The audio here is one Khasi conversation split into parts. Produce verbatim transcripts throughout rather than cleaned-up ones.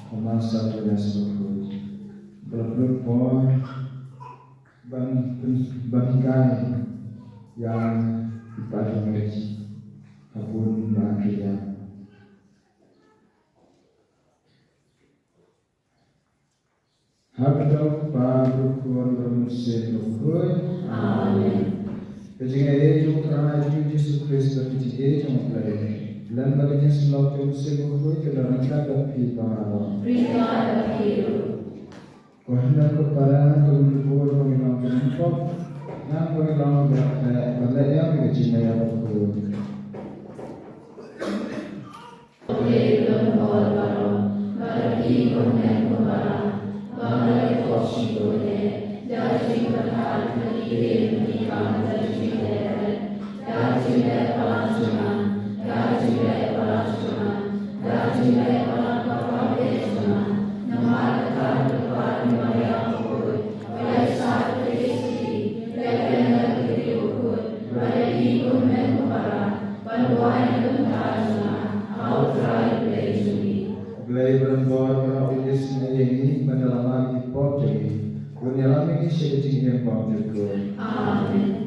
Thomas Aquinas bakhuid. Ba la pynlong por ban, ban hikai ïa i Pari Mej ha bun ba ki ïa. Ha ka kyrteng u Kpa, bad u Khun, bad u Mynsiem Bakhuid. Amen. Ka jingaiei jong u Trai jong ngi u Jisu Khrist bad ka jingaiei jong U Blei, lem bad ka jingïasyllok jong u Mynsiem Bakhuid, kin don ryngkat bad phi baroh. Ryngkat bad phi ruh. Ko hynmen ko para, to ngin buh ba ngin long ki nongpop, nang ba ngin long ba, eh, ban leh ïa ka jingmaya bakhuid. Blei ba don bor baroh u isynei ïa ngi ban da la mad ki pop jong ngi, un ïalam ïa ngi sha ka jingim bymjukut. Amen.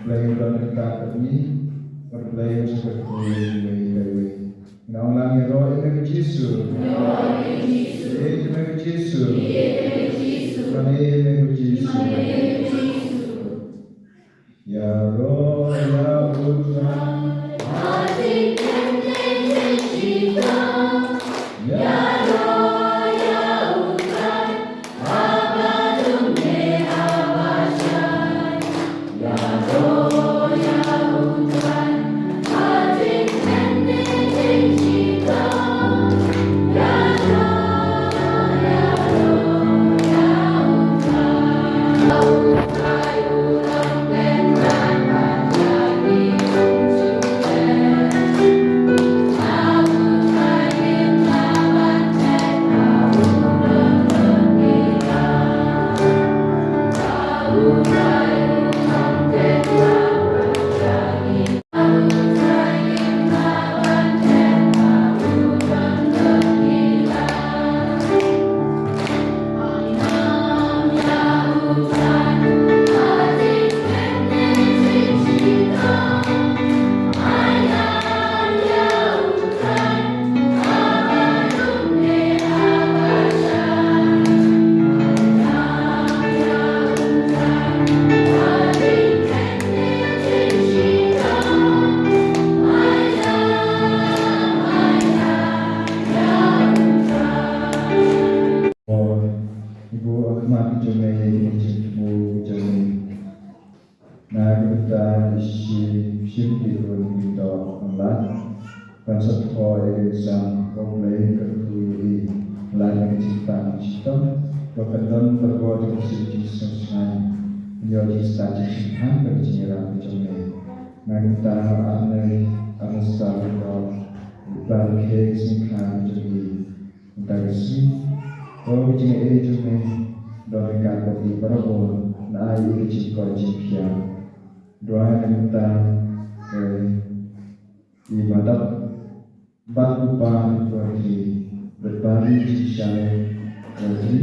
Blei u don ryngkat bad ngi, bad Blei un sa kyrkhu ïa ngi iwei pa iwei. Ngin ong lang ïaroh ïa me ko Jisu. Ïaroh ïa me ko Jisu. Ïeit ïa me ko Jisu. Ïeit ïa me ko Jisu. Mane ïa me ko Jisu. Mane ïa me ko Jisu. Ïaroh ïa u Trai. Ïaroh ïa u Trai. Ibu akhmat jong me, ibu jingthmu jong me. Na ka bynta i shim, shim ki run ki doh nonglait, ban sa thoh ïa ka exam, ko Blei kyrkhu ïa i, lait na ka jingpang shitom, ba kan don barabor ka jingshim jingsngewsynei, ban ïoh jingstad jingshemphang bad jingïarap ka jong me. Na ka bynta Arne, Arnesta, ko Blei kyrkhu ïa ka jingkha ka jong i. Mynta ka sngi, ko ka jingaiei jong me, don ryngkat bad i barabor, na ai i ka jingkoit jingkhiah. Duwai na mynta, eh, i ba dap bad u ba poetry, bad ba ri jingshai poetry,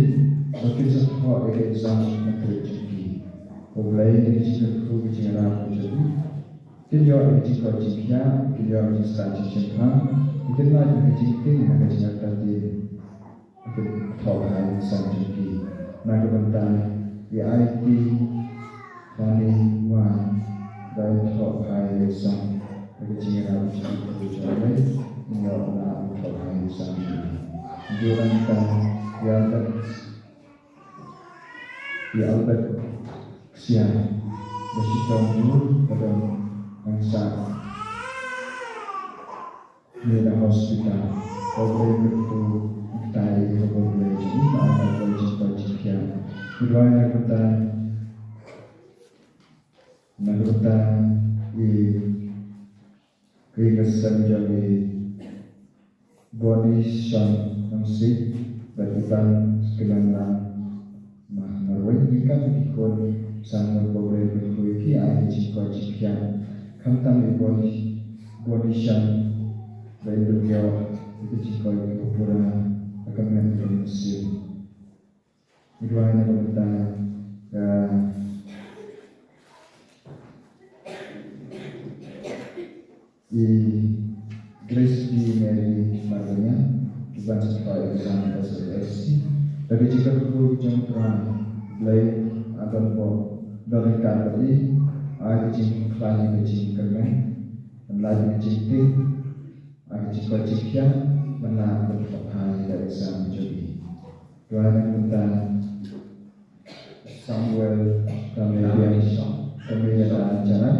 ba kin sa thoh ïa ka exam matric jong ki. Ko Blei, ïa ka jingkyrkhu ka jingïarap ka jong i. Kin ïoh ïa ka jingkoit jingkhiah, kin ïoh ïa ka jingstad jingshemphang, kin lait na ka jingtieng na ka jingartatien. Kin thoh bha ïa ka exam jong ki. Na ka bynta i Aiti Fani Wai, ba in thoh bha ïa ka exam. Ïa ka jingïarap jong ki, jong Blei, in ïoh na u thoh bha ïa ka exam jong ki. Jong nangta ïa ka Ïa Albert Ksiar, ba shitom ïa u ba don nang sah ïa na hospital. Ko Blei kyrkhu, kyrkhu ïa ka bor Blei jong i, ba ai Blei jingkoit jingkhiah. Ki duwai na ka bynta, na ka bynta i Ka ïing ka sem jong i Boni Shon Nongsiej bad i Ban Kmenlang Mah Marwei, ryngkat bad ki khun samla, ko Blei kyrkhu ïa ki, ai ka jingkoit jingkhiah. Khamtam i Boni, Boni Shon, ba in ïoh ïa ka jingkoit kaba pura ha ka met ka mynsiem. Ngi duwai na ka bynta ka i Grace P Mary Marwei, i ban sa thoh ïa ka exam S S L C. Da ka jingkyrkhu jong U Trai, Blei un don bok, don ryngkat bad i, ai ka jingkhlaiñ, ka jingkyrmen, ban lait ka jingtieng, ai ka jingkoit jingkhiah, ban lah ban thoh bha ïa ka exam jong i. Duwai na ka bynta Samuel Kamelia, Kamelia Jalan,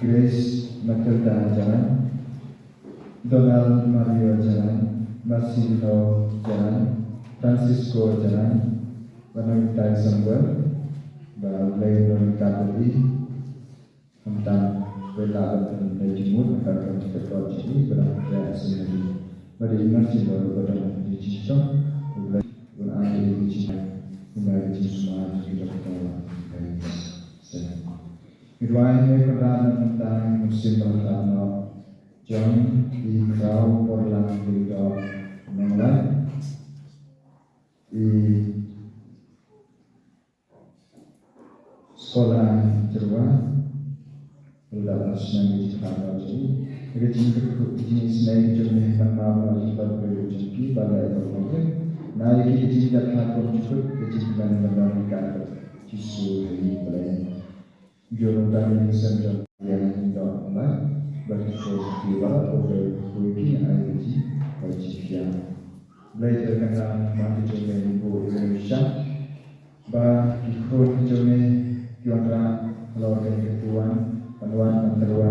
Grace Matilda Jalan, Donald Mario Jalan, Marcelino Jalan, Francisco Jalan, bad na ka bynta Samuel, ba U Blei un don ryngkat bad i. Khamtam, ba la ban pynleit jingmut ha ka kam jingkyrkhu jong i, ba dang pynleit ha seminari. Bad i Marcelino ruh ba don ha ka jingshong, U Blei un ai ïa i ka jingkyrkhu, un ai ïa i ka jingsumar jong ki doktor. Ngi duwai ïa i Kynrad na ka bynta ka mynsiem ba la khlad noh jong i Khraw Borlang Lyngdoh Nonglait, i Skola Jyrwa, Lada snem ki jingkha ka jong ki, ka jingkyrkhu, ka jingisynei ka jong ki, man ma ba ki ban poi jong ki ba leh ba poi. Na ïa ki ka jingjahthait bymjukut, ka jingkmen ban don ka Jisu ha ïing Blei. Jong ka ïing sem jong ïa ki dong ba ba ki ko ki ba ko ki ko ki ai ka jingkyrkhu. Blei te ka na ma ki jong ki ko ki sha. Ba ki khun ki jong me ki wanrah halor kane ka tuan, ban wan ban tyrwa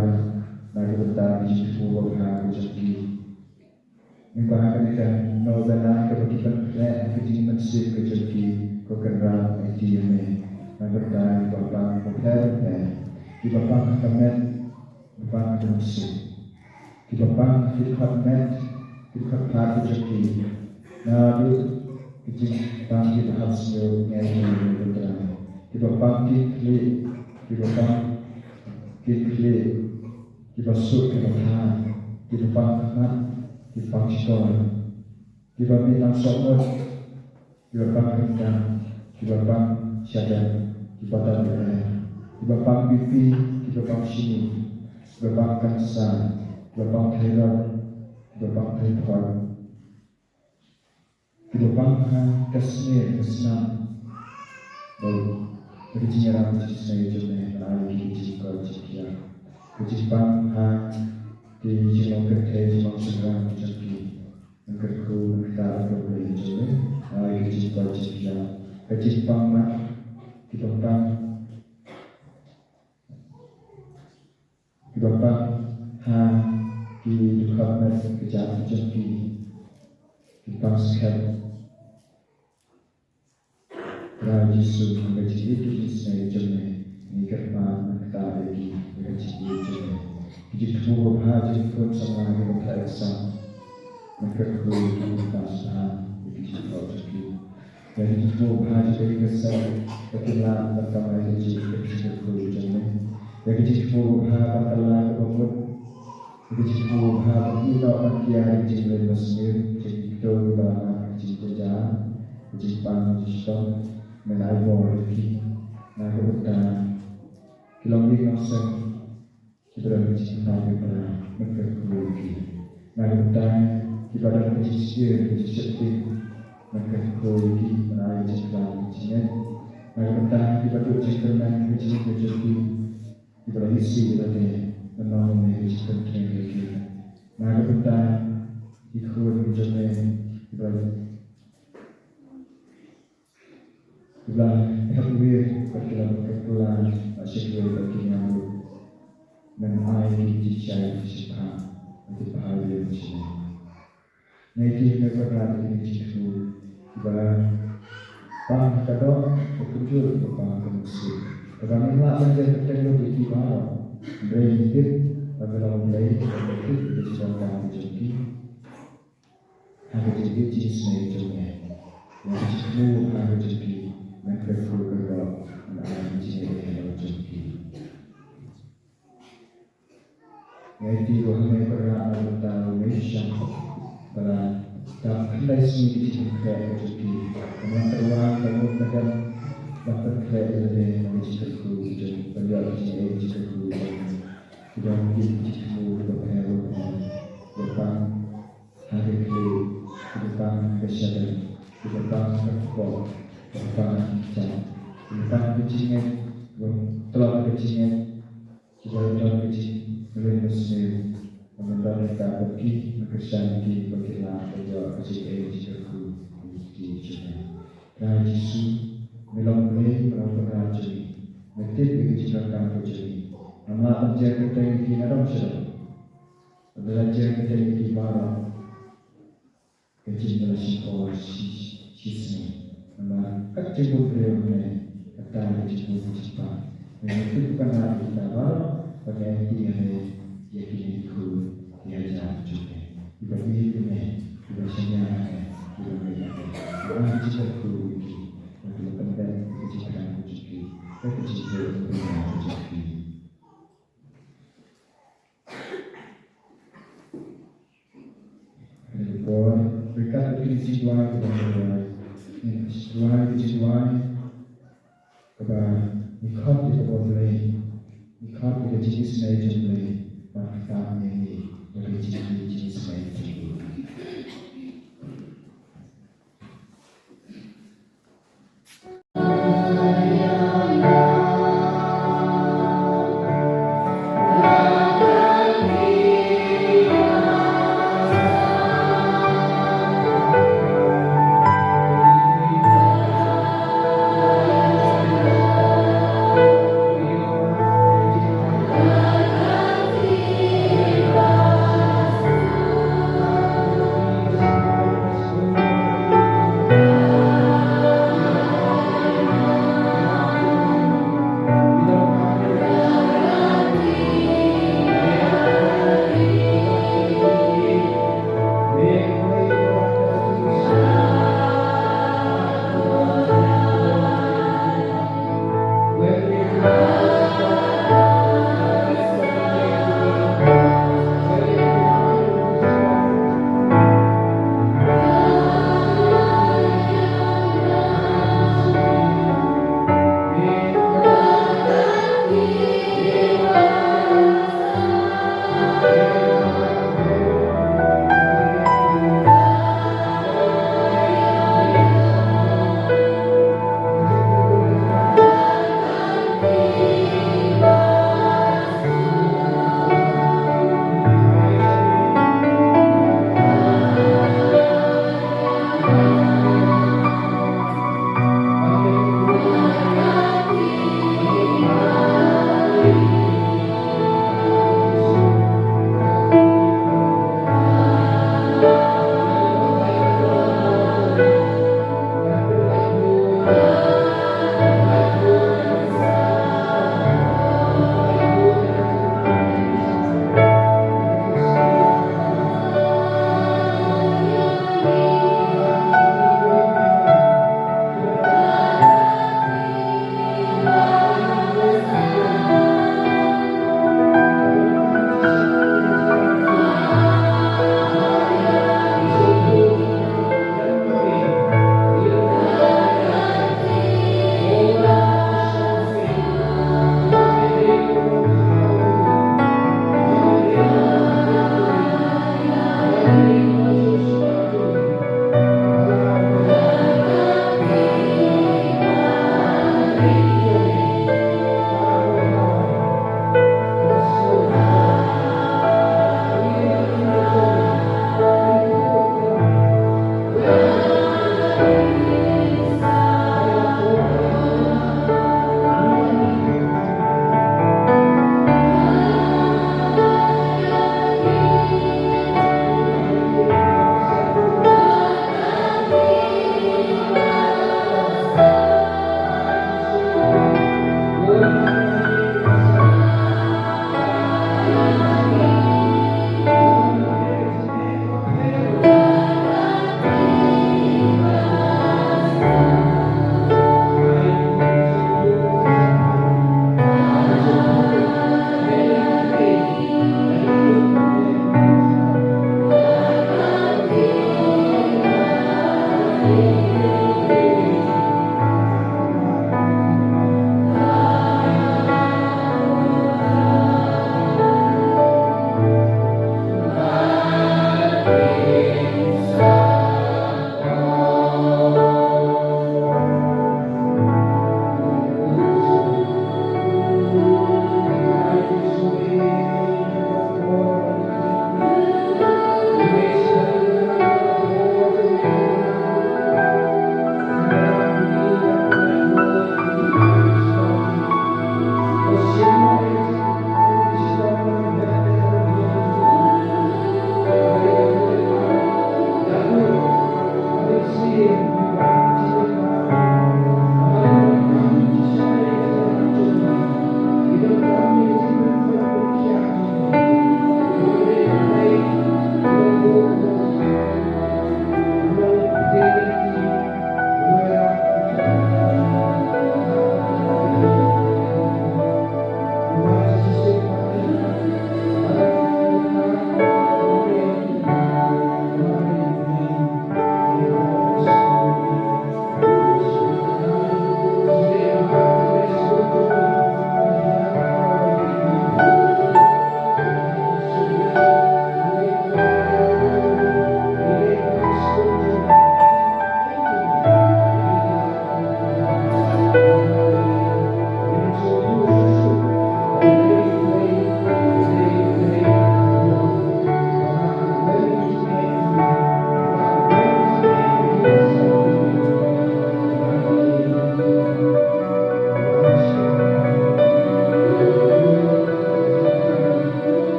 na ka bynta ka jingthmu babha ka jong ki. Ngi ba kane ka novena kaba ki pynkhreh ha ka jingmynsiem ka jong ki, ko Kynrad, aiti ïa me na ka bynta kiba pang bapher bapher, kiba pang ha ka met, kiba pang ha ka mynsiem. Kiba pang ki dkhot met, ki dkhot phad ki jong ki. Naduh ki jingpang kiba hap sniew ngai ki jong ki. Kiba pang ki khlieh, kiba pang ki khlieh, kiba suk kiba tha, kiba pang khmat, kiba pang shkor. Kiba mih nongsoh mut, kiba pang ryngkang, kiba pang shadem, kiba don lyer, kiba pang B P, kiba pang shini, kiba pang cancer, kiba pang thyroid, kiba pang typhoid, kiba pang ha ka snier ka snam. Bad ka jingïarap ka jingisynei jong me, ai ki jingkoit jingkhiah, ka jingpang ha ki jinglong kynthei jinglong shynrang ki jong ki. Ngan kyrkhu ngan ktah ïa ka Blei jong me. Ai ka jingkoit jingkhiah, ka jingpang mat, kiba pang, kiba pang ha ki dkhot met ka jam ka jong ki, ki pang skhem. Trai Jisu, ha ka jingïeit ka jingisynei jong me, ngi kyrpad ngi ktah ïa ki ha ka jingïeit jong me. Ki jingthmu babha jong ki khun samla kiba khlaiñ sam, ngi kyrkhu ïa ki, ngi ktah ïa ki jingthmu jong ki. Ïa ki jingthmu babha jong ki, ka seng ba kin lah ban kamai kajih, ka jingkyrkhu jong me. Ïa ki jingthmu babha ban kylla kaba mut, ïa ki jingthmu babha ban ïehnoh ban kiar ïa ki jingleh basniew, ki jingkyntu kiba la mad, ki jingjynjar, ki jingpang, ki jingshitom, men ai bor ïa ki. Na ka bynta ki longïing longsem kiba don ki jingpang kiba la, men kyrkhu ïa ki. Na ka bynta kiba don ki jingsyier ki jingsheptieng, men kyrkhu ïa ki, men ai jingkhlaiñ jingngeit. Na ka bynta kiba duh jingkyrmen ki jingngeit ki jong ki, kiba la isih ïa lade, men ong ïa ki jingkyrmen ïa ki. Na ka bynta ki khun ki jong me kiba la, kiba la hep wir bad ki la bud ka pula, la shakri bad ki ïa ruh, men ai ki jingshai jingsheptieng, ki bha ïa ki jingim. Ngi ki me Kynrad ïa ki jingthmu kiba pang ha ka doh, ka kynjur, kiba pang ha ka mynsiem. Kaba ngim lah ban jer kyrteng lut ïa ki baroh, hynrei ngi tip ba me long U Blei, ba me tip ïa ki jingdonkam ki jong ki. Ha ka jingïeit jingisynei jong me, ïa ki jingthmu ha ka jong ki, men kyrkhu kyrdoh, men ai ki jingïeit ha ka jong ki. Ngi aiti ruh ha me Kynrad na ka bynta u Mei Shang, ba la dap khyndai sngi ka jingpynkhreh ka jong ki. Ka mut tyrwa, ka mut nadem, ban pynkhreh ïa lade na ka jingkyrkhu ka jong, ban ïoh ka jingïeit jingkyrkhu ka jong. Ki don ki jingkyrkhu kiba pher bapher, kiba pang ha ka khlieh, kiba pang ha ka shadem, kiba pang ha ka kpoh, kiba pang ha ka kjat, kiba pang ha ka jingngeit, kiba tlot ha ka jingngeit, kiba don ka jingkmen basniew, ba men don ryngkat bad ki, men kyrshan ïa ki ba kin lah ban ïoh ka jingïeit jingkyrkhu ïa ki jong me. Trai Jisu, me long Blei, me long Kynrad jong ngi, me tip ïa ka jingdonkam ka jong ngi. Ngam lah ban jer kyrteng ïa ki nadong shadong. Lada la jer kyrteng ïa ki baroh, ka jingpyllait shipor shi, shisngi. Namar kat jingbun briew hangne, kata ka jingbun ka jingpang. Ngi tip ba na kita baroh, ba ngi aiti hangne ïa kine ki khun ki hajar jong me, kiba ïeit ïa me, kiba shaniah ïa me, kiba ngeit ïa me. Ba ngi jingkyrkhu ïa ki, ba kiba pyndep ïa ka jingkyrkhu jong ki, ïa ka jingkyrkhu jong ki. Kane ka por, ryngkat bad kine ki jingduwai kiba ngi duwai, ngin duwai ki jingduwai kiba ngi khot ïa ka bor Blei. Ngi khot ïa ka jingisynei jong U Blei ban kyrpad ïa ngi da ka jingkyrkhu, ka jingisynei jong U Blei.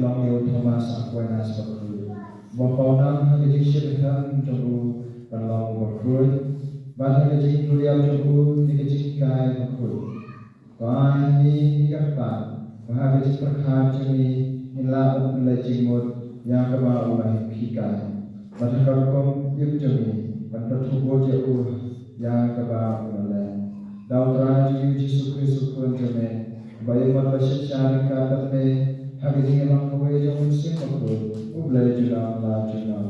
long ïa u Thomas Aquinas bakhuid, uba pawnam ha ka jingshit hakhmat jong u ban long u bakhuid, bad ha ka jingpynïap jong u ïa ka jinghikai bakhuid. Ko ai ha ngi ïa ka kyrpad ba ha ka jingpyrkhat jong ngi ngin lah ban pynleit jingmut ïa kaba u la hikai, bad ha ka rukom ïeit jong ngi ban pynthut bud ïa u ïa kaba u la leh. Da U Trai jong ngi U Jisu Khrist U Khun jong me, uba ïa mut ba shynshar ryngkat bad me ha ka jingïalang kawei jong U Mynsiem Bakhuid, U Blei junom la junom.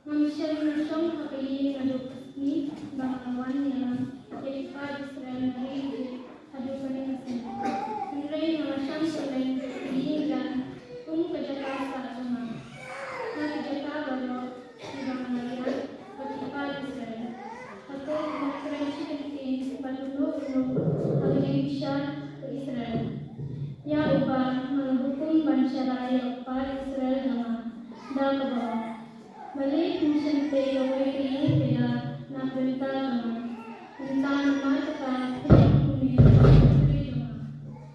Ngam shym la shong ha ka ïing naduh ka sngi ba nga la wan ïalam ïa ki paid Israel na ri Ijip haduh kane ka sngi. Hynrei nga la shang kylleng ka ïing jan kum ka jaka sah jong nga, ha ki jaka baroh kiba nga la ïaid bad ki paid Israel. Hato u la kren shi kyntien bad uno uno ha ka jingbishar ka Israel, ïa uba nga la hukum ban sharai ïa u paid Israel jong nga? Da kaba ong, balei phin shim tei kawei ka ïing ka ïar na ka bynta jong nga? Mynta namar kata phin ïoh kumne ïa u shakri jong nga.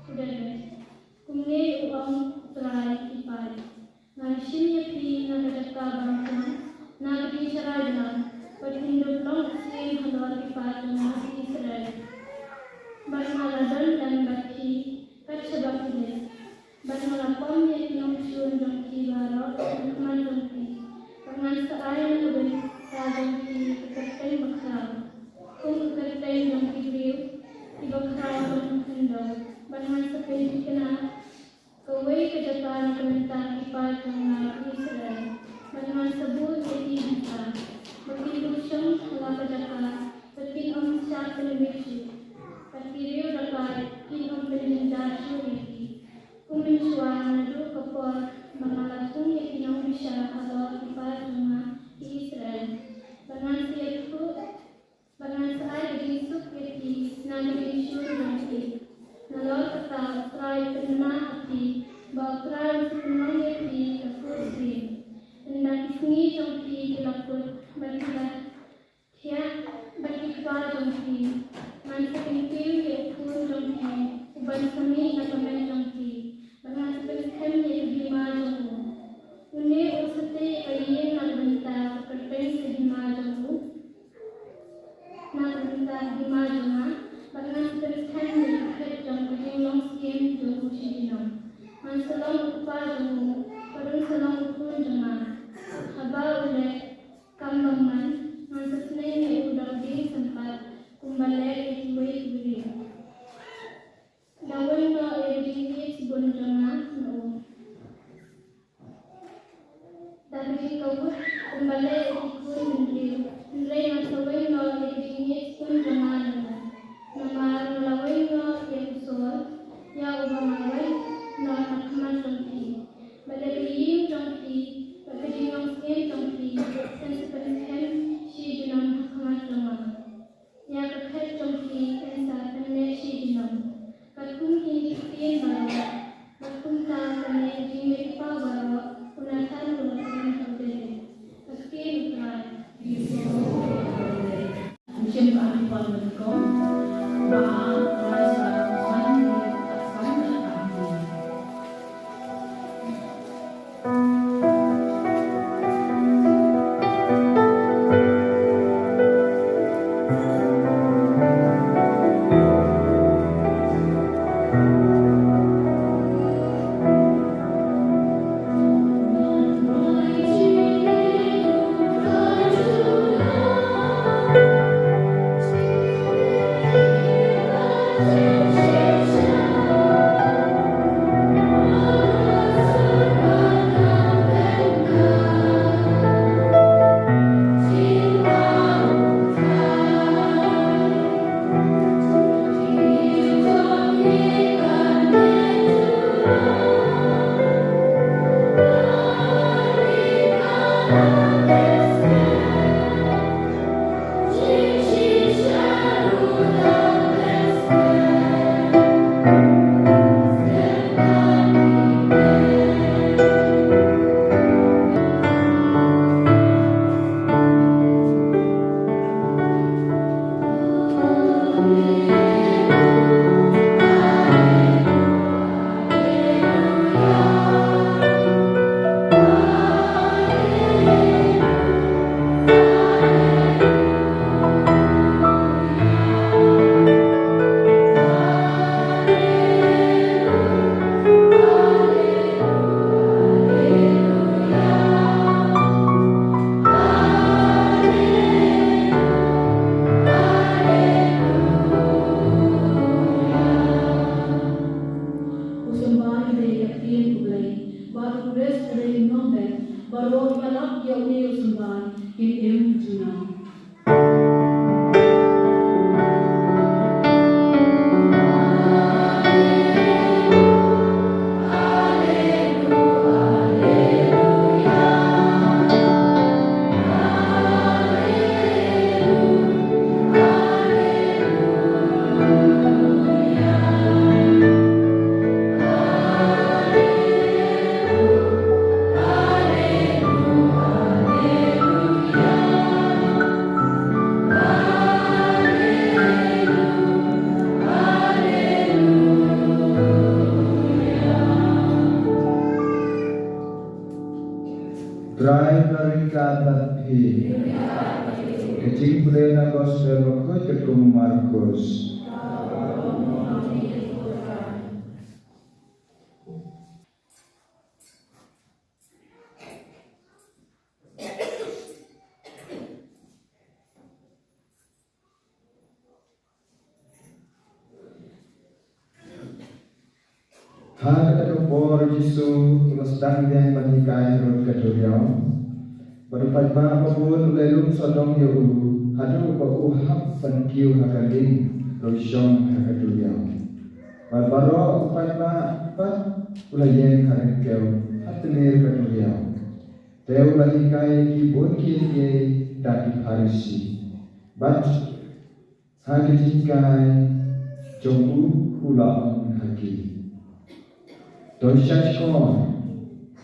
Khublei. Kumne u ong U Trai ki paid: Ngan shim ïa phi na ka jaka ba nga pynlong na ka jingsharai jong nga, bad phin dup long u syiem halor ki paid jong nga ki Israel. Bad nga la don lem bad phi kat shaba phi leit. Bad nga la pom ïa ki nongshun jong phi baroh na khmat jong phi. Bad ngan sa ai na ka bynta jong phi ka kyrteng bakhraw, kum ka kyrteng jong ki briew kiba khraw ban khyndew. Bad ngan sa pynthikna kawei ka jaka na ka bynta ki paid jong nga ki Israel. Bad ngan sa buh ïa ki hangta ba kin duh shong ha la ka jaka, bad kin ym shah pynwit shuh, bad ki riew dakai kin ym pynjynjar shuh ïa ki. Kum mynshuwa, naduh ka por ba nga la thung ïa ki nongbishar halor ki paid jong nga ki Israel. Bad ngan sa ïathuh, bad ngan sa ai ka jingsuk ïa phi na ka jingshun jong phi. Nalor kata U Trai u pynbna ha phi, ba U Trai un sa pynlong ïa phi ka kur syiem. Ynda ki sngi jong phi ki la kut bad ki la thiah, bad ki kpa jong phi, ngan sa kyntiew ïa u khun jong phi uban sa mih na ka met jong phi, bad ngan sa pynskhem ïa ka hima jong u. Une un sa tei ïa ka ïing na ka bynta ka kyrteng ka hima jong u, na ka bynta ka hima jong nga, bad ngan sa pynskhem ïa ka khet jong ka jinglong syiem jong u shi junom. Ngan sa long u kpa jong u, bad un sa long u khun jong nga. Haba u leh kam bymman, ngan sa sneng ïa u da u dieng sympat, kumba leh ïa kiwei ki briew. Da weng noh ïa ka jingïeit shibun jong nga na u, da ka jingkawut, kumba leh ïa ki khun bynriew. Hynrei ngan sa weng noh ïa ka jingïeit shibun jong nga na u, namar nga la weng noh ïa u Saul, ïa uba nga weng noh na khmat jong phi. Bad ïa ka ïing jong phi bad ka jinglong syiem jong phi, kan sa pynskhem shi junom ha khmat jong nga. Ïa ka khet jong phi kan sa pynleh shi junom. Katkum kine ki ktien baroh, bad kumta kane ka jingmihpat baroh u Nathan u la kren ha u David. Ka ktien U Trai. Jingpule na gospel bakhuid katkum u Markus. Ha kata ka por u Jisu u la sdang biang ban hikai harud ka duriaw. Bad u paidbah babun u la ïalum sawdong ïa u haduh ba u hap ban kiew ha ka lieng ruh shong ha ka duriaw. Bad baroh u paidbah pat u la ïeng ha ryngkew ha tmier ka duriaw. Te u la hikai ïa ki bun ki ïing da ki Pharisi. Bad ha ka jinghikai jong u u la ong ha ki, to sha shkor,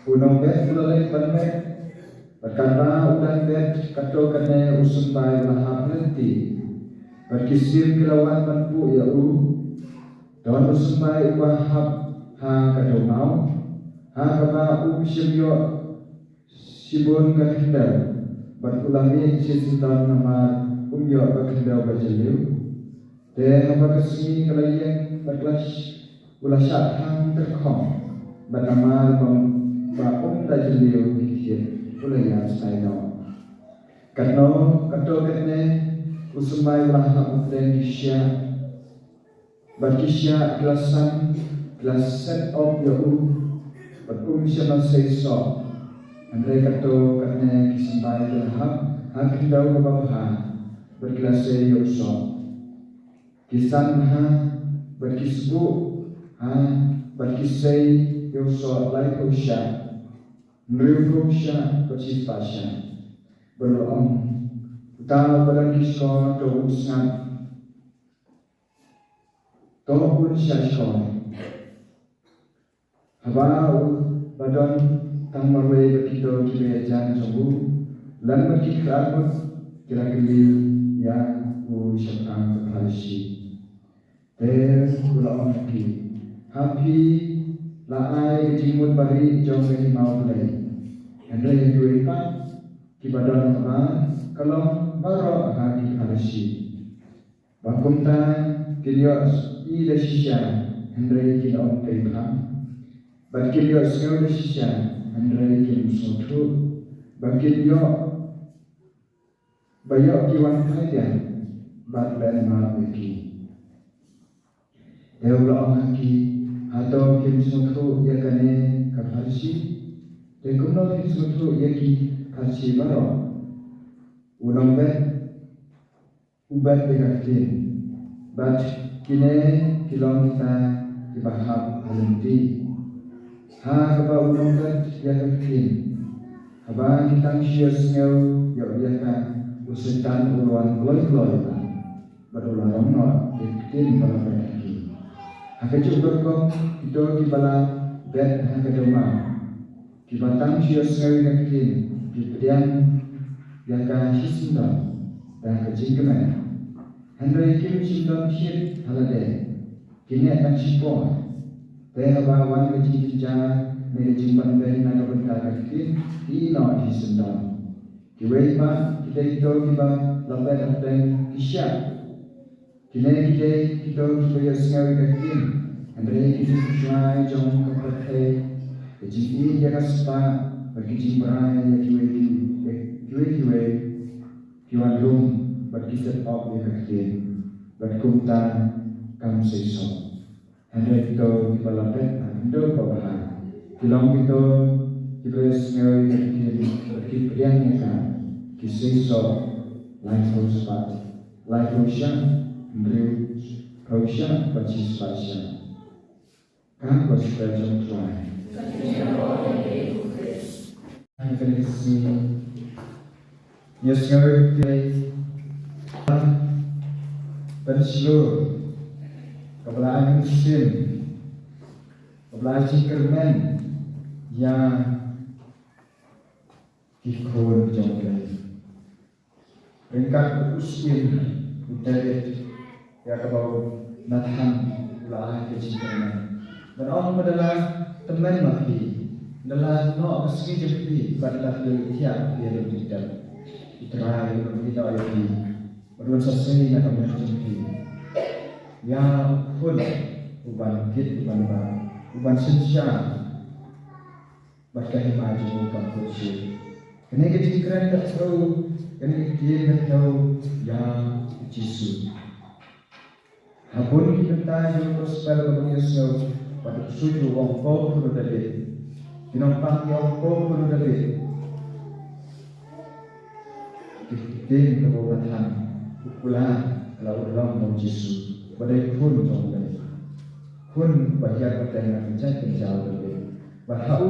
u nongbet u la leit ban met, bad katba u dang bet kato kane u symbai u la hap ha lynti, bad ki sim ki la wan ban buh ïa u. Don u symbai uba hap ha ka dewmaw, ha kaba um shym ïoh shibun ka khyndew, bad u la mih shisyndon namar um ïoh ka khyndew ba jylliew. Te haba ka sngi ka la ïeng bad ka la sh-, u la shah thang tyrkhong, bad namar ba, ba um da jylliew ki thied u la ïaid stai noh. Katno kato katne u symbai u la hap hapdeng ki shiah. Bad ki shiah ki la san, ki la set op ïa u, bad um shym la sei soh. Hynrei kato katne ki symbai ki la hap ha khyndew kaba bha, bad ki la sei ïa u soh. Ki san bha, bad ki sbuh ha, bad ki sei ïa u soh laiphew shah, hynriewphew shah, bad shispah shah. Bad u la ong, uta uba don ki shkor to un sngap. To un shah shkor. Haba u ba don tang marwei bad kito kiba ïajan jong u, lem bad ki khynnah ngut, ki la kylli ïa u shaphang ka Pharisi. Te u la ong ha ki, ha phi la ai ka jingmut barieh jong ka hima U Blei. Hynrei ha kiwei pat kiba don habar ka long baroh ha ki Pharisi. Ba kumta kin ïohi da shisha, hynrei kin ym tei pham. Bad kin ïohsngew da shisha, hynrei kin ym sngewthuh. Ba kin ïoh, ba ïoh ki wan phai biang, bad ban map ïa ki. Te u la ong ha ki, hato phim sngewthuh ïa kane ka Pharisi? Te kumno phim sngewthuh ïa ki Pharisi baroh? U nongbet u bet ïa ka ktien. Bad kine ki long kita kiba hap ha lynti. Ha kaba u nongbet ïa ka ktien, haba ki tang shu ïohsngew ïa u ïa ka, u Soitan u la wan kloi kloi bad u la rong noh ïa ka ktien ba la bet ha ki. Ha kajuh ka rukom kito kiba la bet ha ka dewmaw, kiba tang shu ïohsngew ïa ka ktien, ki pdiang ïa ka shisyndon da ka jingkmen. Hynrei kim shym don thied ha lade, ki neh tang shipor. Te haba wan ka jingjynjar ne ka jingpynbeiñ na ka bynta ka ktien, ki ïeh noh shisyndon. Kiwei pat ki dei kito kiba la bet hapdeng ki shiah. Kine ki dei kito kiba ïohsngew ïa ka ktien, hynrei ki jingpynshoi jong ka pyrthei, ka jingïeit ïa ka spah, bad ki jingbrai ïa kiwei ki, ïa kiwei kiwei, ki wan lum, bad ki set op ïa ka ktien, bad kumta kam seisoh. Hynrei kito kiba la bet ha ka khyndew kaba bha, ki long kito kiba ïohsngew ïa ka ktien bad ki pdiang ïa ka, ki seisoh laiphew spah, laiphew shah, hynriewphew shah bad shispah shah. Ka gospel jong U Trai. Ha kane ka sngi, ïa sngewbha ban shlur, kaba la ai mynsiem, kaba la ai jingkyrmen ïa ki khun jong U Blei. Ryngkat u syiem u David, ïa kaba u Nathan u la ai ka jingkyrmen. Ban ong ba da la tymmen ma phi, da la noh ka sngi jong phi, bad da phi la thiah phi ïa ka jingtep. Trai u nang ïa phi, bad un sa sei na ka bynta jong phi ïa u khun uban kit, uban bah, uban synshar, bad ka hima jong u kam khuid shuh. Kane ka jingkren ka thew, kane ka ktien ka thew ïa u Jisu. Ha bun ki bynta jong u gospel kaba ngi ïohsngew, bad u ksuid u ong, ko khun u Dabid. Ki nongpang ki ong, ko khun u Dabid. Ki ktien kaba u Nathan u kular ha la u long u Jisu, ba dei khun jong u Blei. Khun ba hiar pateng na ka jaitbynriew u Dabid. Bad ha u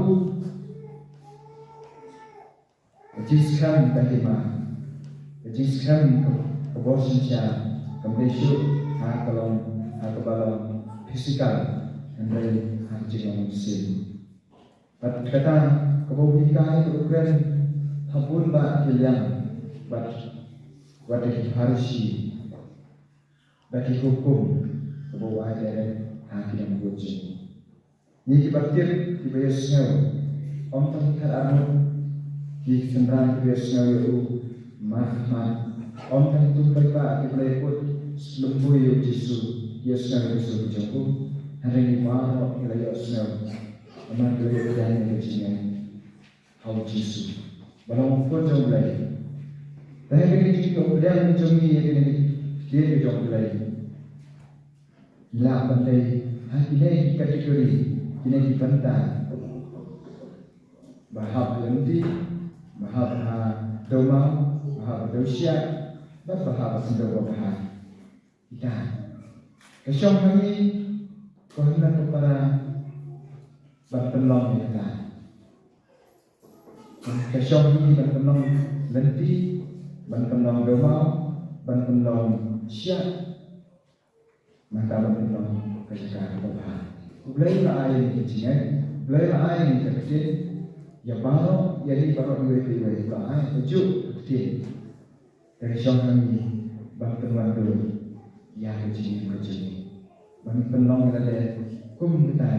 Ka jingskhem ka hima, ka jingskhem ka, ka bor synshar, kam dei shuh ha ka long, ha kaba long physical, hynrei ha ka jinglong mynsiem. Bad kata kaba u hikai, ka u kren ha bun bah ki liang, bad, bad ki Pharisi, bad ki hukum, kaba u ai direct ha ki nongbuh jingmut. Ngi kiba tip, kiba ïohsngew, ym tang ki khat arngut ki synran kiba ïohsngew ïa u markhmat, ym tang ki paidbah kiba la ïakut slem bun ïa u Jisu, ki ïohsngew ïa ka sur ka jong u. Hynrei ngi baroh ngi la ïohsngew, namar ngi la ïoh pdiang ïa ka jingngeit ha u Jisu ba long u Khun jong u Blei. Te ha kane ka jingïoh pdiang jong ngi ïa kane ka ktien ka jong u Blei, ngi lah ban leh ha kine ki category, kine ki bynta, ba hap ha lynti, ba hap ha dewmaw, ba hap ha dewshiah, bad ba hap ha khyndew babha. Kita, ka shong ha ngi, ko hynmen ko para, ban pynlong ïa kata. Ka shong ha ngi ban pynlong lynti, ban pynlong dewmaw, ban pynlong shiah, nangta ban pynlong ka jaka kaba bha. U Blei u la ai ïa ngi ka jingngeit, U Blei u la ai ïa ngi ka ktien, ïa baroh, ïa ngi baroh iwei pa iwei, u la ai kajuh ka ktien. Ka shong ha ngi ban pynwandur ïa ka jingim ka jong ngi, ban pynlong ïa lade kum kita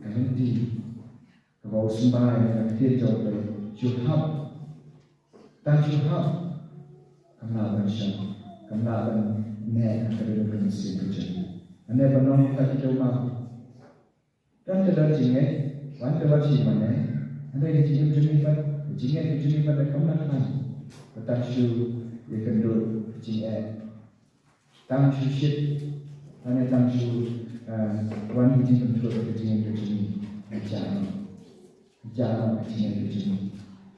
ka lynti kaba u symbai na ka ktien jong u Blei. Shu hap, tang shu hap, kam lah ban shong, kam lah ban neh ha ka dohnud ka mynsiem ka jong ngi. Ane ban long kita ki dewmaw. Don te don jingngeit, wan te wan shi mane, hynrei ka jingim jong ngi pat, ka jingngeit ka jong ngi pat, kam lah ban, ba tang shu ïakynduh ka jingeh, tang shu shit, lane tang shu, eh, wan ka jingpynthup ka jingngeit ka jong ngi. Ka jia noh, ka jia noh ka jingngeit ka jong ngi.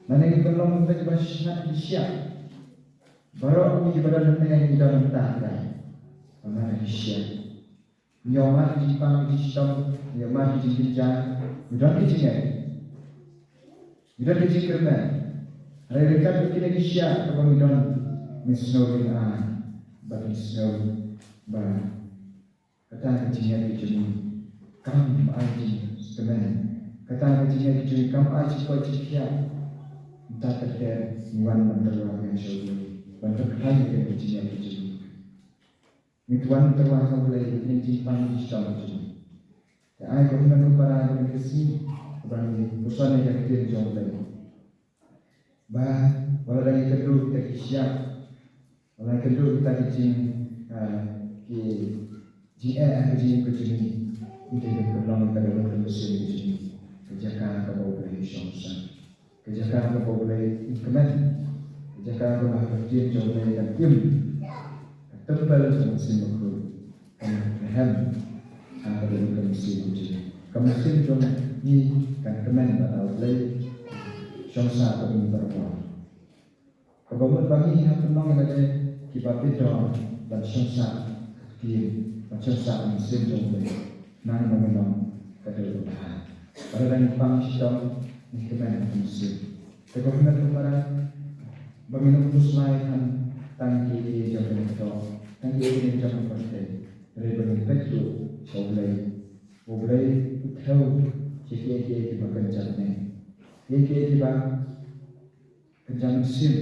Lane ngi pynlong kita kiba sngap ki shiah. Baroh ngi kiba don hangne ngi don mynta, hynrei, ba ngi don ki shiah. Ngi ïohmad ki jingpang ki jingshitom, ngi ïohmad ki jingkynja, ngi don ki jingeh, ngi don ki jingkyrmen. Hynrei ryngkat bad kine ki shiah kaba ngi don, ngi sngew ïa, bad ngi sngew ba kata ka jingngeit ka jong ngi kam ai jingkmen, kata ka jingngeit ka jong ngi kam ai jingkoit jingkhiah. Mynta ter ter ngi wan ban tyrwa ïa sha U Blei, ban pynkhlaiñ ïa ka jingngeit ka jong ngi. Ngi wan tyrwa ha U Blei, ïa ka jingpang jingshitom jong ngi. Te ai ko hynmen ko para, ïa ka sngi ba ngi puson ïa ka ktien jong U Blei. Ba wat la dang ïakynduh kita ki shiah, wat la ïakynduh kita ki jing, ah, ki jingeh ha ka jingim ka jong ngi, ngi dei ban pynlong ïa ka dohnud ka mynsiem ka jong ngi ka jaka kaba U Blei u shong u sah. Ka jaka kaba U Blei u kmen, ka jaka kaba ha ka ktien jong U Blei kan im, ka templ jong U Mynsiem Bakhuid kan rhem ha ka dohnud ka mynsiem jong ngi. Ka mynsiem jong ngi kan kmen bad U Blei, shong sah bad ngi baroh. Kaba mut ba ngi hap pynlong ïa lade kiba pyndonkam ban shong sah ka ktien, ban shong sah ka mynsiem jong U Blei. Nang ba ngin long ka dohnud babha. Ba lada ngi pang shitom, ngi kmen ka mynsiem. Te ko hynmen ko para, ba ngin ym khuslai than tang kiei kiei jong kane ka doh, tang kiei kiei jong kane ka pyrthei. Hynrei ba ngin peit ruh sha U Blei. U Blei u thew sha kiei kiei kiba kynja bneng, kiei kiei kiba kynja mynsiem.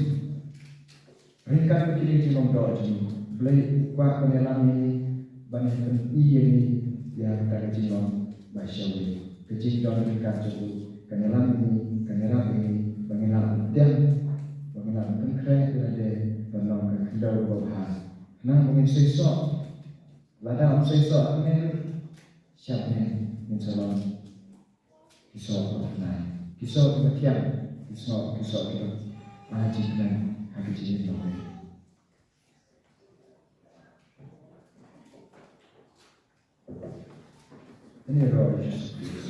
Ryngkat bad kine ki jinglong doh jong ngi, U Blei u kwah ban ïalam ïa ngi, ban pyni ïa ngi ïa kata ka jinglong ba shawei. Ka jingdon ryngkat jong u kan ïalam ïa ngi, kan ïarap ïa ngi ba ngin lah ban pdiang, ba ngin Pynkhreh ïa lade ban long ka khyndew babha. Khnang ba ngin seisoh. Lada ym seisoh hangne, shane ngin sa long ki soh kiba thnai, ki soh kiba thiang, ki soh, ki soh kiba ai jingkmen ha ka jingim jong ngi. Ïaroh ïa U Jisu Khrist.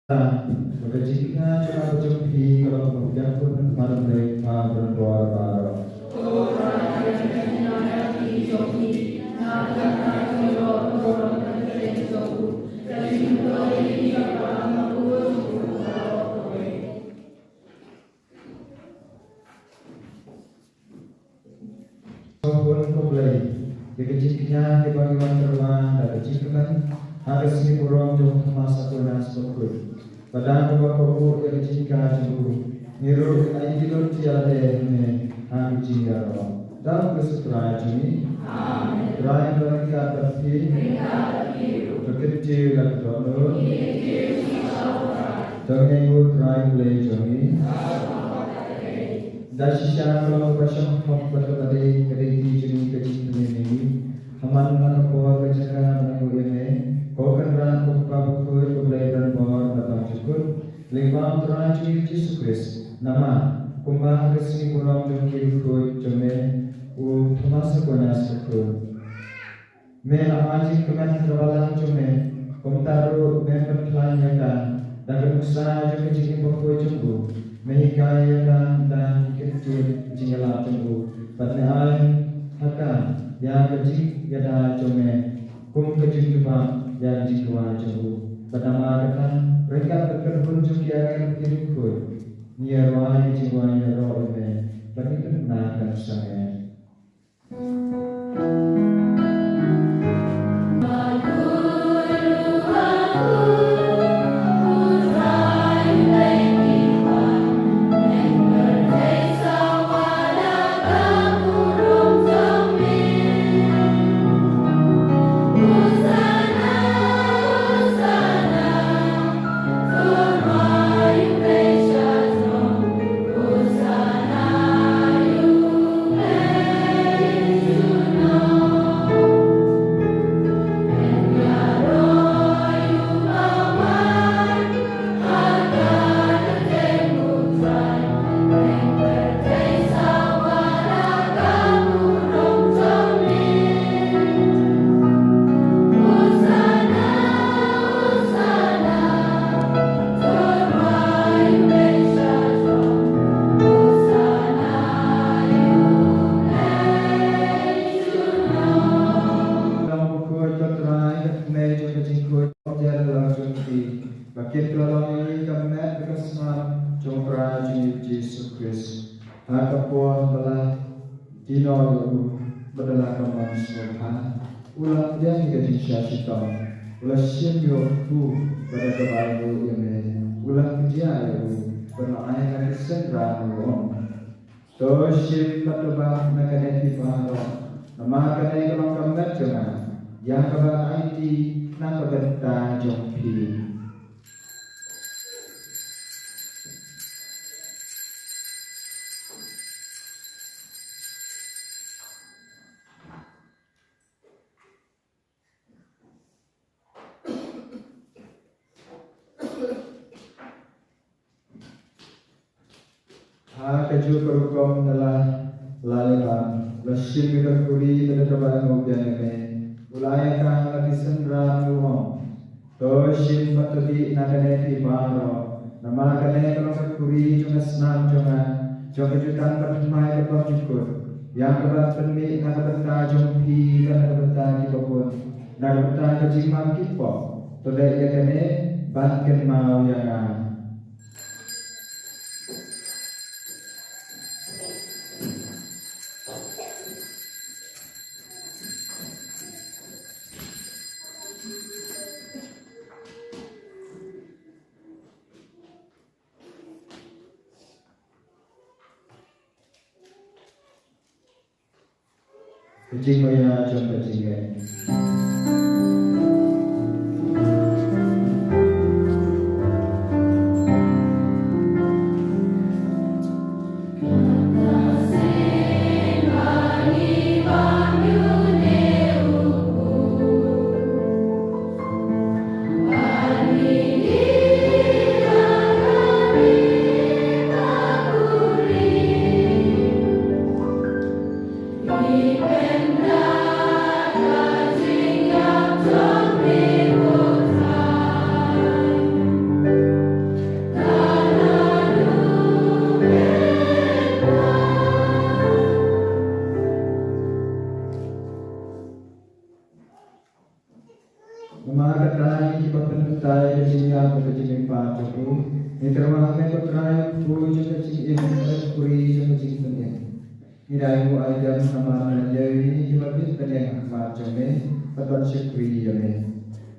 Ba ka jingkñia jong nga bad jong phi ka long kaba biang bun ha khmat U Blei Kpa Donbor baroh. Shukor, ko Blei, ïa ka jingkñia kaba ngi wan tyrwa da ka jingkmen ha ka sngi burom jong u Thomas Aquinas bakhuid. Bad da kaba kohnguh ïa ka jinghikai jong u, ngi ruh ai lut ïa lade hangne ha ka jingïaroh. Da U Khrist U Trai jong ngi. Amen. U Trai un don ryngkat bad phi. Ryngkat bad phi ruh. To kyntiew ïa la ka dohnud. Ngi kyntiew ïa la ka dohnud. To ngeit ha U Trai Blei jong ngi. Da shisha ka long kaba shong hok bad kaba dei, ka dei ka jong ngi ka jingpynim ïa ngi. Ha man la ka por ka jaka ba ngi ïoh ïa me, ko Kynrad ko Kpa bakhuid, ko Blei ba donbor bad ba jukut. Lyngba U Trai jong ngi Jisu Khrist, namar kumba ha ka sngi burom jong ki riewkhuid jong me, u Thomas Aquinas bakhuid. Me la ai jingkmen ha ka balang jong me, kumta ruh mem pynkhlaiñ ïa ka da ka nuksa jong ka jingim bakhuid jong u. Me hikai ïa ka da ki kyntien jingïalap jong u, bad me ai ha ka ïa ka jingïada jong me kum ka jingjubab ïa ka jingduwai jong u. Bad namar kata, ryngkat bad ka kynhun jong ki angel bad ki riewkhuid, ngi ïa rwai ka jingduwai ïaroh ïa me, bad ngi pynbna ka nuksa me. Ka long ïa ngi ka met bad ka snam jong U Trai jong ngi U Jisu Khrist. Ha ka por ba la dino ïa u bad da la ka mon sngewbha, u la pdiang ïa ka jingshah shitom. U la shim ïa u kpu bad da kaba ainguh ïa me, u la kdiah ïa u bad la ai ha ka synran, u ong: To shim bad to bah na kane phi baroh, namar kane ka long ka met jong nga, ïa kaba ngan aiti na ka bynta jong phi. Ha kajuh ka rukom da la, la ïalam, la shim ïa ka khuri bad da kaba ainguh biang ïa me, u la ai ha ka synran, u ong: To shim bad to dih na kane phi baroh, namar kane ka long ka khuri jong ka snam jong nga, jong ka jutang bathymmai bad bymjukut, ïa kaba pynmih na ka bynta jong phi bad na ka bynta kiba bun, na ka bynta ka jingmap ki pop. To leh ïa kane ban kynmaw ïa nga. Ka jingmaïa jong ka jingngeit. Namar kata, ngi kiba pynkyntang ïa ka jingïap bad ka jingmihpat jong u, ngi kyrpad ha me ko Trai, u kpu jong ka jingim bad u khuri jong ka jingpynim. Ngi dei ngi ai ïa ka, namar ngi ïa ngi kiba bit pynïeng ha khmat jong me, bad ban shakri ïa me.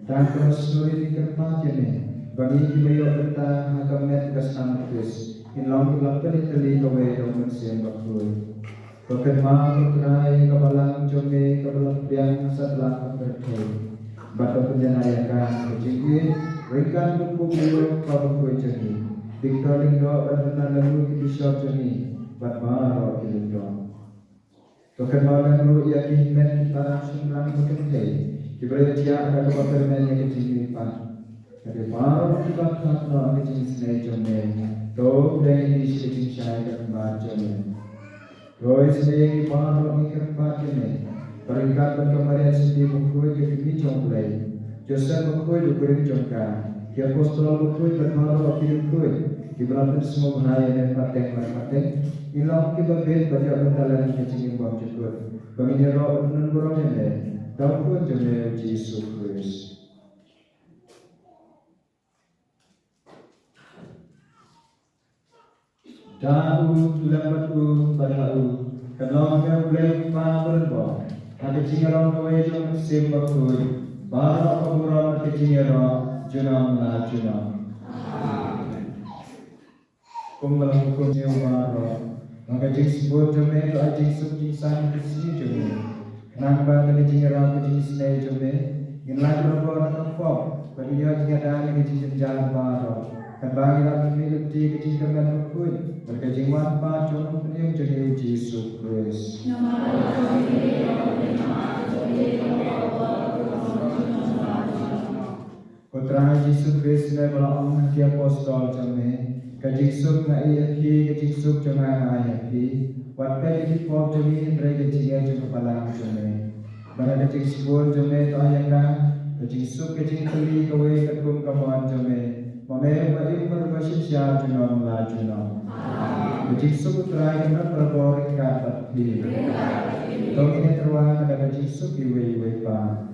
Tang kaba sngewrit ngi kyrpad ïa me ba ngi kiba ïoh bynta ha ka met ka snam u Khrist, ngin long kiba pynïeng tylli kawei da u Mynsiem Bakhuid. To kynmaw ko Trai ïa ka balang jong me kaba la pdiang satlak ha pyrthei, bad to pynjanai ïa ka ha ka jingïeit ryngkat u Pope Leo kaba khuid jong ngi, Victor Lyngdoh bad Fernando Leo ki bishop jong ngi, bad baroh ki lyngdoh. To kynmaw ruh ïa ki hynmen ki para shynrang ba kynthei kiba la thiah da kaba kyrmen ïa ka jingmihpat. Bad ïa baroh kiba khlad noh ha ka jingisynei jong me, to pdiang ïa ki sha ka jingshai ka khmat jong me. To isynei ïa ngi baroh, ngi kyrpad ïa me ba ryngkat bad ka Maria Theisotti bakhuid, ka kmie jong U Blei, Joseph bakhuid u kurim jong ka, ki apostol bakhuid bad baroh ki riewkhuid kiba la pynsngewbha ïa me pateng bad pateng, ngin long kiba bit bad ïoh bynta lem ha ka jingim bymjukut, ba ngin ïaroh bad nongburom ïa me, da u Khun jong me U Jisu Khrist. Da u, lem bad u, bad ha u, kan long ha me U Blei U Kpa ba donbor, ha ka jingïaroh kawei jong U Mynsiem Bakhuid, baroh ka burom bad ka jingïaroh junom la junom. Amen. Kumba la hukum ïa u baroh, ba ka jingsbun jong me to ai jingsuk jingsaiñ ha ka sngi jong me. Khnang ba da ka jingïarap ka jingisynei jong me, ngin lait barabor na ka pop, bad ngin ïoh jingïada na ka jingjynjar baroh, katba ngi lap lynti ïa ka jingkyrmen bakhuid bad ka jingwan pat jong u Nongpynim jong ngi U Jisu Khrist. Ko Trai Jisu Khrist, me ba la ong ha ki apostol jong me: Ka jingsuk nga ai ïa phi, ka jingsuk jong nga nga ai ïa phi. Wat peit ïa ki pop jong ngi, hynrei ïa ka jingngeit jong ka balang jong me. Bad ha ka jingsbun jong me to ai ïa ka, ka jingsuk ka jingkylli kawei katkum ka mon jong me, ma me uba im bad uba synshar junom la junom. Ka jingsuk U Trai kan don barabor ryngkat bad phi. To ngin ïatyrwa da ka jingsuk iwei ïa iwei pat.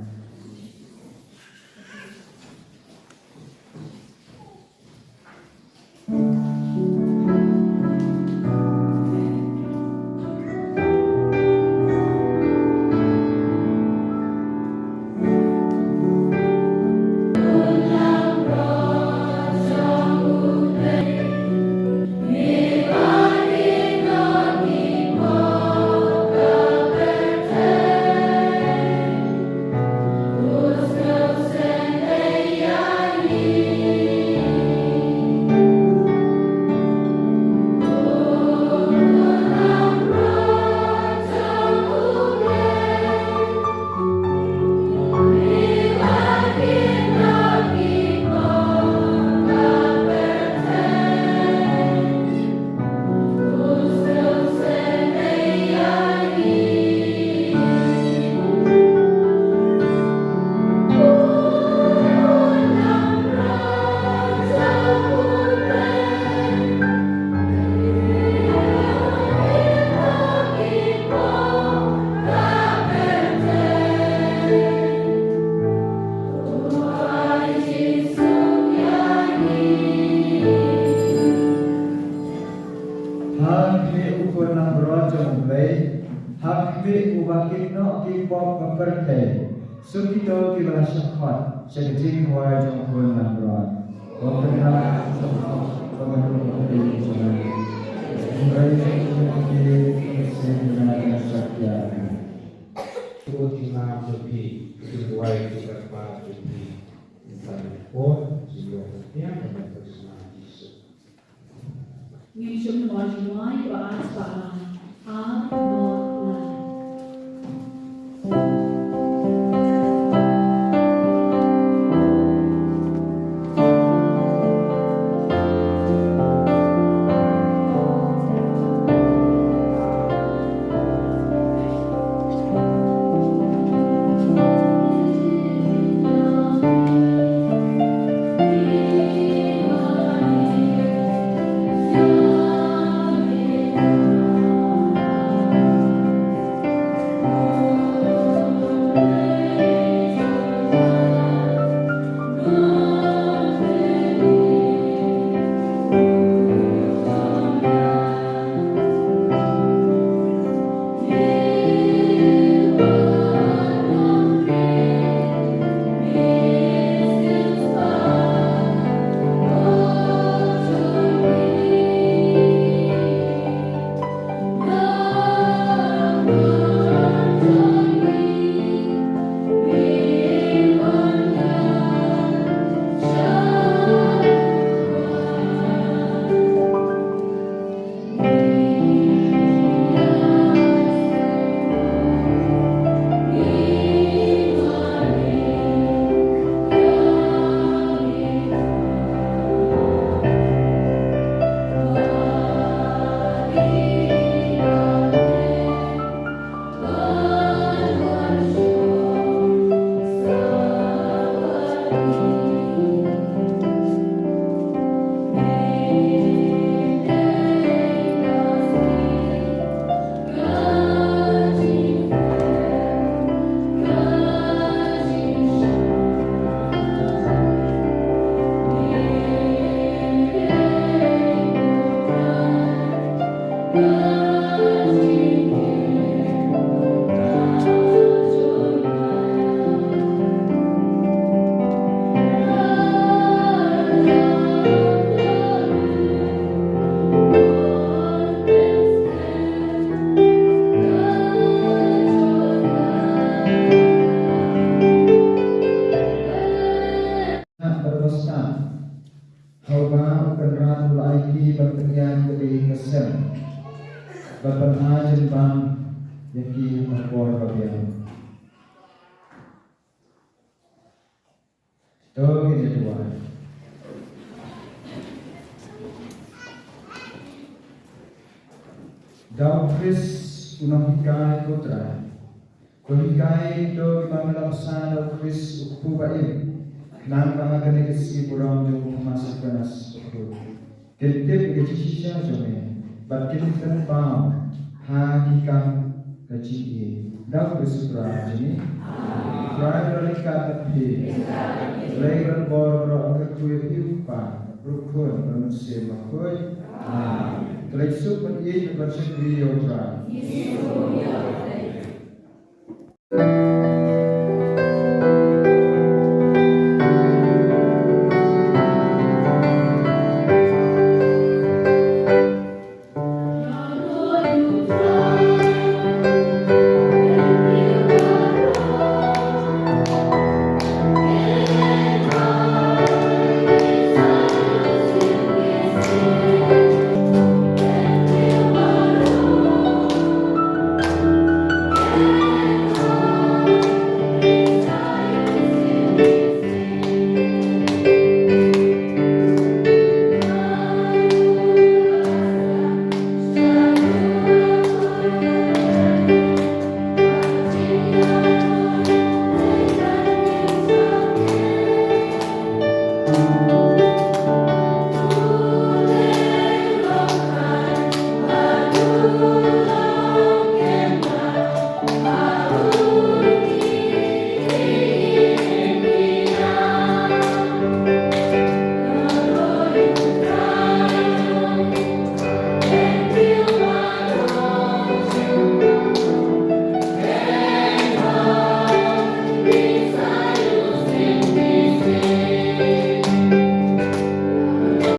Suk kito kiba la shah khot sha ka jingkhawai jong u Khun langbrot. Ko Kynrad, suk khot ba ka ruh ka dei jong nga. Hynrei suk kito ki sien na ka shah ya. Ko Kynrad jong phi, ki wai ki kyrpad jong phi. Insan ko jingong pynbiang ka Jisu. Ngin shim namar jingmut ba ar spah lai. Ar, nod, lai. Bad ba stad, haba u Kynrad u la ai ki ban pynïaid ïa ka sem, bad ban ai jingbam ïa ki ha ka por ba biang. To ngin ïa duwai. Da u Khrist u nonghikai ko Trai. Ko hikai to kiba me la bsa da u Khrist u kpu ba im. Khnang ba ha kane ka sngi burom jong u Thomas Aquinas u kpu. Kin tip ïa ka jingshisha jong me bad kin pynpaw ha ki kam ka jingïeit. Da u Khrist u Trai jong ngi. Trai ba la ryngkat bad phi. Lei bad bor baroh ka kyrkhu ïa phi u Kpa, ruh Khun bad Mynsiem Bakhuid. Amen. Khlei suk bad ïeit bad shakri ïa u Trai.